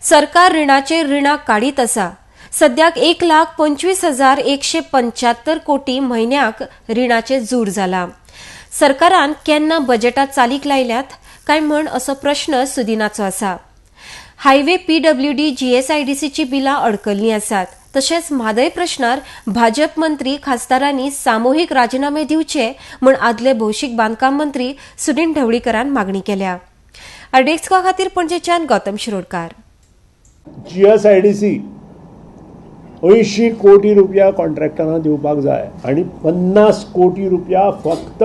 सरकार रिणाचेर रिणां काडीत आसा. सद्याक 1,25,175 कोटी म्हयन्याक रिणाचे जूर जाला. सरकारान केन्ना बजेटां चालीक लायल्यात काय म्हण असो प्रश्न सुदिनाचो आसा. हायवे, पीडब्ल्यूडी, जीएसआयडीसीची बिलां अडकल्लीं आसात. तशेंच म्हादय प्रश्नार भाजप मंत्री खासदारांनी सामुहीक राजिनामे दिवचे म्हूण आदले भौशीक बांदकाम मंत्री सुदिन ढवळीकरान मागणी केल्या. आरडीएक्स खातीर पणजेच्यान गौतम शिरोडकार. जीएसआयडीसी 80 कोटी रुपया कॉन्ट्रॅक्टरांक दिवपाक जाय आनी 50 कोटी रुपया फक्त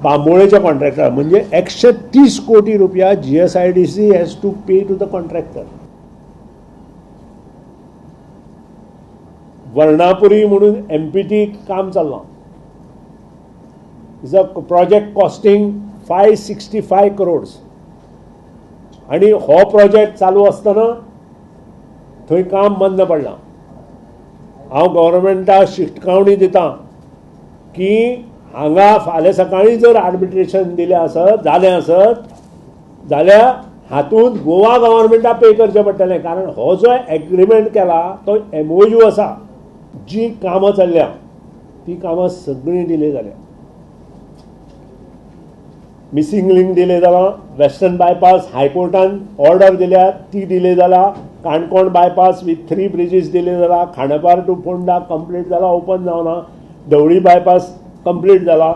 बांबोळेच्या कॉन्ट्रॅक्टराक, म्हणजे 130 कोटी रुपया GSIDC has to pay to the contractor. Varnapuri म्हणून एमपीटी काम चल्लां. Is a project costing 565 crores आनी हो प्रोजेक्ट चालू आसतना थंय काम बंद पडलां. हांव गव्हर्मेंटाक शिटकावणी दितां की हांगा फाल्यां सकाळीं जर आर्बिट्रेशन दिलें आसत, जालें आसत जाल्यार हातूंत गोवा गव्हर्मेंटाक पे करचें पडटलें, कारण हो जो एग्रीमेंट केला तो एमओयू आसा. जी कामां चल्ल्या ती कामां सगळीं डिले जाल्या. मिसिंग लिंक डिले जाला, वेस्टर्न बायपास हायकोर्टान ऑर्डर दिल्या ती डिले जाला, Canacona bypass with 3 bridges delay जाला, खांडेपार टू फोंडा कंप्लीट जाला, ओपन जावना, ढवळी बायपास कंप्लीट जाला,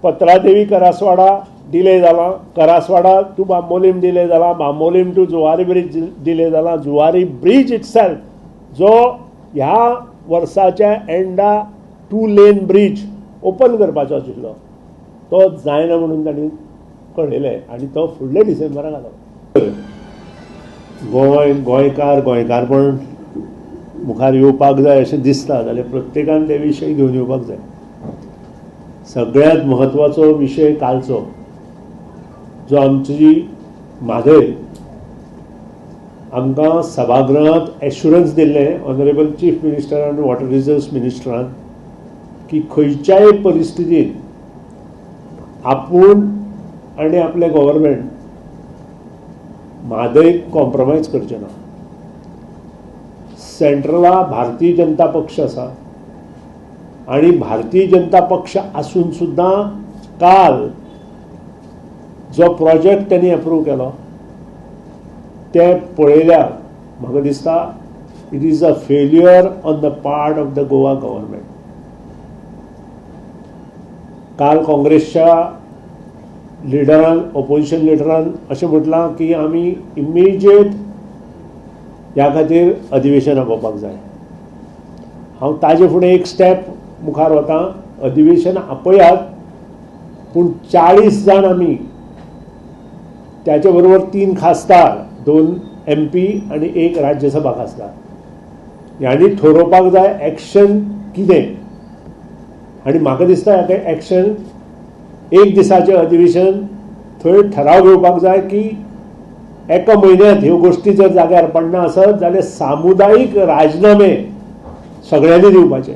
पत्रादेवी करासवाडा डिले जाला, करासवाडा टू बांबोलीम डिले जाला, Bambolim to Zuari bridge delay जाला. जुवारी ब्रिज इटसेल्फ जो ह्या वर्साच्या एंडा 2 लेन ब्रिज ओपन करपाचो आशिल्लो तो जायना म्हणून तांणी कळयलें आनी तो फुडल्या डिसेंबराक घालो. गोंय, गोंयकार, गोंयकारपण मुखार येवपाक जाय अशें दिसता जाल्यार प्रत्येकान ते विशय घेवन येवपाक जाय. सगळ्यांत म्हत्वाचो विशय कालचो जो आमची म्हादय, आमकां सभागृहांत एश्युरन्स दिल्लें ऑनरेबल चीफ मिनिस्टरान, वॉटर रिजर्व्स मिनिस्टरान की खंयच्याय परिस्थितींत आपूण आनी आपलें गव्हर्मेंट म्हादय कॉम्प्रोमायज करचें ना. सेंट्रला भारतीय जनता पक्ष आसा आनी भारतीय जनता पक्ष आसून सुद्दां काल जो प्रोजेक्ट त्यांनी अप्रूव केलो ते पळयल्यार म्हाका दिसता it is a failure on the part of the Goa government. काल काँग्रेसच्या लिडरान, ऑपोजिशन लिडरान अशें म्हटलां की आमी इमिजिएट ह्या खातीर अधिवेशन आपोवपाक जाय. हांव ताजे फुडें एक स्टेप मुखार वता, अधिवेशन आपयात पूण 40 जाण आमी, त्याचे बरोबर 3 खासदार, 2 एमपी आनी 1 राज्यसभा खासदार, ह्यांनी थारोवपाक जाय एक्शन कितें. आनी म्हाका दिसता हें एक्शन एक दिसाचें अधिवेशन थंय ठराव घेवपाक जाय की एका म्हयन्यांत ह्यो गोश्टी जर जाग्यार पडना आसत जाल्यार सामुदायीक राजनामे सगळ्यांनी दिवपाचे.